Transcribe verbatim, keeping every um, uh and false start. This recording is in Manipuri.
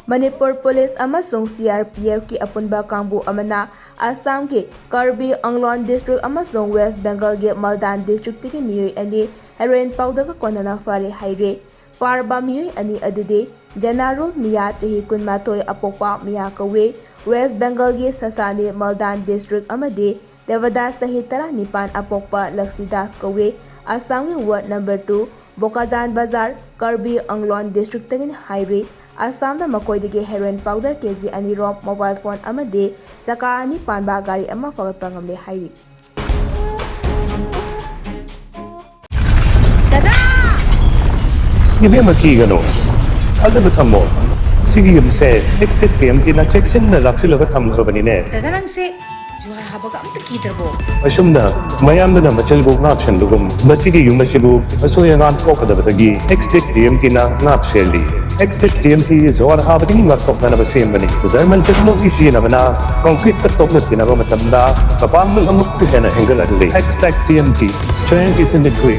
ꯃꯅꯤꯄꯨꯔ ꯄꯨꯂꯤꯁ ꯑꯃꯁꯨꯡ ꯁꯤ ꯑꯥꯔ ꯄꯤ ꯑꯦꯐꯀꯤ ꯑꯄꯨꯟꯕ ꯀꯥꯡꯕꯨ ꯑꯃꯅ ꯑꯁꯥꯝꯒꯤ ꯀꯔꯕꯤ ꯑꯪꯂꯣꯟ ꯗꯤꯁꯇ꯭ꯔꯤꯛ ꯑꯃꯁꯨꯡ ꯋꯦꯁ ꯕꯦꯡꯒꯜꯒꯤ ꯃꯜꯗꯥꯟ ꯗꯤꯁꯇ꯭ꯔꯤꯛꯇꯒꯤ ꯃꯤꯑꯣꯏ ꯑꯅꯤ ꯍꯦꯔꯣꯏꯟ ꯄꯥꯎꯗꯔꯒ ꯀꯣꯟꯅꯅ ꯐꯥꯔꯦ ꯍꯥꯏꯔꯦ꯫ ꯐꯥꯔꯕ ꯃꯤꯑꯣꯏ ꯑꯅꯤ ꯑꯗꯨꯗꯤ ꯖꯦꯅꯥꯔꯨꯜ ꯃꯤꯌꯥ, ꯆꯍꯤ ꯀꯨꯟꯃꯥꯊꯣꯏ, ꯑꯄꯣꯛꯄ ꯃꯤꯌꯥ ꯀꯧꯏ꯫ ꯋꯦꯁ ꯕꯦꯡꯒꯜꯒꯤ ꯁꯁꯥꯅꯤ ꯃꯜꯗꯥꯟ ꯗꯤꯁꯇ꯭ꯔꯤꯛ ꯑꯃꯗꯤ ꯗꯦꯕꯗꯥꯁ, ꯆꯍꯤ ꯇꯔꯥꯅꯤꯄꯥꯟ, ꯑꯄꯣꯛꯄ ꯂꯛꯁꯤꯗꯥꯁ ꯀꯧꯏ꯫ ꯑꯁꯥꯝꯒꯤ ꯋꯥꯔꯗ ꯅꯝꯕꯔ ꯇꯨ, ꯕꯣꯀꯥꯖꯥꯟ ꯕꯖꯥꯔ, ꯀꯔꯕꯤ ꯑꯪꯂꯣꯟ ꯗꯤꯁꯇ꯭ꯔꯤꯛꯇꯒꯤꯅꯤ ꯍꯥꯏꯔꯤ꯫ ꯑꯁꯥꯝꯗ ꯃꯈꯣꯏꯗꯒꯤ ꯍꯦꯔꯣꯏꯟ ꯄꯥꯎꯗꯔ ꯀꯦ ꯖꯤ ꯑꯅꯤꯔꯣꯝ, ꯃꯣꯕꯥꯏꯜ ꯐꯣꯟ ꯑꯃꯗꯤ ꯆꯀꯥ ꯑꯅꯤ ꯄꯥꯟꯕ ꯒꯥꯔꯤ ꯑꯃ ꯐꯥꯒꯠꯄ ꯉꯝꯂꯦ ꯍꯥꯏꯔꯤ꯫ ꯗꯗꯥ! ꯏꯕꯦꯝꯃ, ꯀꯤꯒꯅꯨ, ꯊꯥꯖꯕ ꯊꯝꯃꯣ꯫ ꯁꯤꯒꯤ ꯌꯨꯝꯁꯦ ꯑꯦꯛꯁꯇꯦꯛ ꯇꯤ ꯑꯦꯝ ꯇꯤꯅ ꯆꯦꯛꯁꯤꯟꯅ ꯂꯥꯛꯁꯤꯜꯂꯒ ꯊꯝꯈ꯭ꯔꯕꯅꯤꯅꯦ꯫ ꯗꯗꯥ, ꯅꯪꯁꯦ ꯖꯨꯍꯥꯔ ꯍꯥꯕꯒ ꯑꯝꯇ ꯀꯤꯗ꯭ꯔꯕꯣ? ꯑꯁꯨꯝꯅ ꯃꯌꯥꯝꯗꯨꯅ ꯃꯆꯜꯕꯨ ꯉꯥꯛ ꯁꯦꯟꯕꯒꯨꯝ, ꯃꯁꯤꯒꯤ ꯌꯨꯝ ꯑꯁꯤꯕꯨ ꯑꯁꯣꯏ ꯑꯉꯥꯝ ꯊꯣꯛꯀꯗꯕꯗꯒꯤ ꯑꯦꯛꯁꯇꯦꯛ ꯇꯤ ꯑꯦꯝ ꯇꯤꯅ ꯉꯥꯛ ꯁꯦꯜꯂꯤ꯫ ꯑꯦꯛꯁꯇꯦꯛ ꯇꯤ ꯑꯦꯝ ꯇꯤ ꯖꯨꯍꯥꯔ ꯍꯥꯕꯗꯒꯤ ꯉꯥꯛꯊꯣꯛꯅꯅꯕ ꯁꯦꯝꯕꯅꯤ꯫ ꯖꯔꯃꯟ ꯇꯦꯛꯅꯣꯂꯣꯖꯤ ꯁꯤꯖꯤꯟꯅꯕꯅ ꯀꯣꯡꯀ꯭ꯔꯤꯠꯀ ꯇꯣꯛꯅ ꯇꯤꯟꯅꯕ ꯃꯇꯝꯗ ꯃꯄꯥꯡꯒꯜ ꯑꯃꯨꯛꯀ ꯍꯦꯟꯅ ꯍꯦꯟꯒꯠꯍꯜꯂꯤ꯫ ꯑꯦꯛꯁꯇꯦꯛ T M T, strength is in the grit꯫